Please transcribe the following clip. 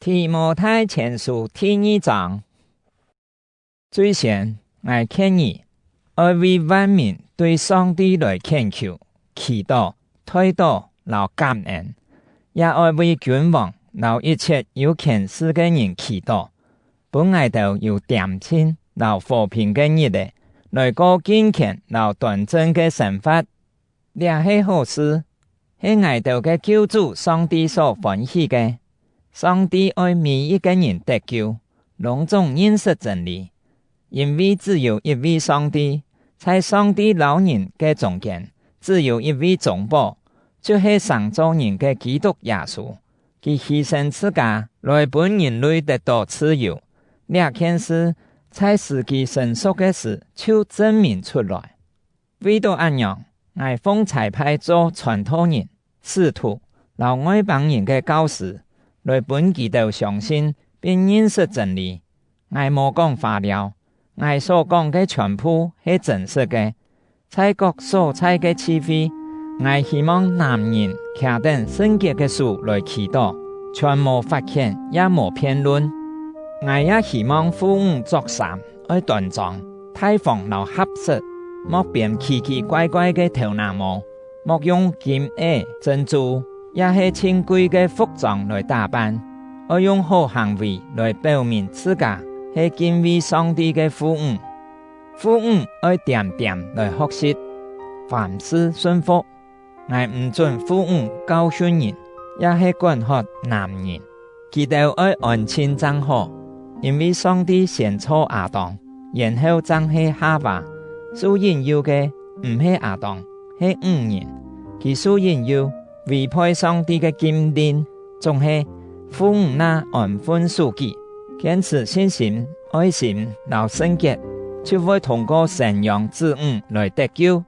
提摩太前書第二章，最先，𠊎勸你，愛為萬民對上帝來懇求、祈禱、代禱摎感恩，也愛為君王摎一切有權勢个人祈禱，分𠊎兜有恬靜摎和平个日子，來過敬虔摎端正个生活。這係好事，係𠊎兜个救主上帝所歡喜个。上帝愛每一个人得救，攏總認識真理。因為只有一位上帝，在上帝摎人个中間，只有一位中保，就是生造人个基督耶穌。佢犧牲自家來分人類得到自由。這件事在時機成熟个時就證明出來。為著按樣，𠊎奉差派做傳道人、使徒，摎外邦人个教師，來分佢兜相信並認識真理。𠊎無講話料，𠊎所講个全部係真實个。在各所在个聚會，𠊎希望男人徛等聖潔个手來祈禱，全無發遣，也無辯論。𠊎也希望婦女著衫愛端莊、大方摎合適，莫編奇奇怪怪个頭腦帽，莫用金耳、珍珠，抑係真貴个服裝來打扮，愛用好行為來表明自家係敬畏上帝个婦女。婦女愛恬恬來學習，凡事順服。𠊎毋准婦女教訓人，抑係管轄男人，佢兜愛安靜正好，因為上帝先造亞當，然後才係夏娃。受引誘个毋係亞當，係女人，佢受引誘，違背上帝个禁令。總係婦女若安分守己，堅持信心、愛心、摎聖潔，就會通過生養子女來得救。